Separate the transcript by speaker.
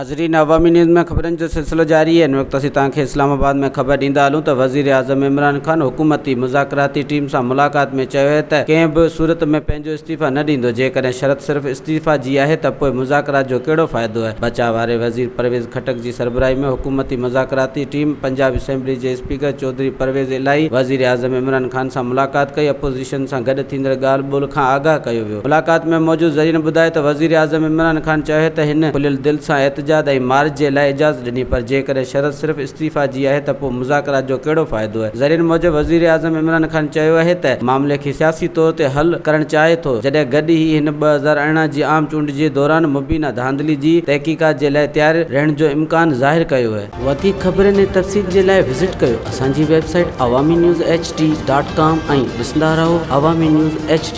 Speaker 1: ناظرين عوامي نيوز ۾ خبرن جو سلسلو جاري آهي. هن وقت اسين توهان کي اسلام آباد ۾ خبر ڏيندا هلون ته وزيراعظم عمران خان حڪومتي مذاڪراتي ٽيم سان ملاقات ۾ چيو آهي ته ڪنهن به صورت ۾ پنهنجو استعيفيٰ نه ڏيندو، جيڪڏهن شرط صرف استعيفيٰ جي آهي ته پوء مذاڪرات جو ڪهڙو فائدو آهي. بچاء واري وزير پرويز خٽڪ جي سربراهي ۾ حڪومتي مذاڪراتي ٽيم پنجاب اسيمبلي جي اسپيڪر چوڌري پرويز الاهي وزيراعظم عمران خان سان ملاقات ڪئي، اپوزيشن سان گڏ ٿيندڙ ڳالهه ٻولهه کان آگاهه ڪيو ويو. ملاقات ۾ موجود ذريعن ٻڌايو ته وزيراعظم عمران خان چيو ته هن کليل دل سان احتجاج ۽ مارچ جي لاء اجازت ڏني پر جيڪڏهن شرط صرف استعيفيٰ جي آهي ته پوء مذاڪرات جو ڪهڙو فائدو آهي. ذريعن موجب وزيراعظم عمران خان چيو آهي ته معاملي کي سياسي طور تي حل ڪرڻ چاهي ٿو جڏهن گڏ ئي هن 2018 جي عام چونڊ جي دوران مبينا ڌانڌلي جي تحقيقات جي لاء تيار رهڻ جو امڪان ظاهر ڪيو آهي. وڌيڪ خبرن ۽ تفصيل جي لاء وزٽ ڪيو اسان جي website Awami news H D dot com ۽ ڏسندا رهو عوامي نيوز ايڇ ڊي.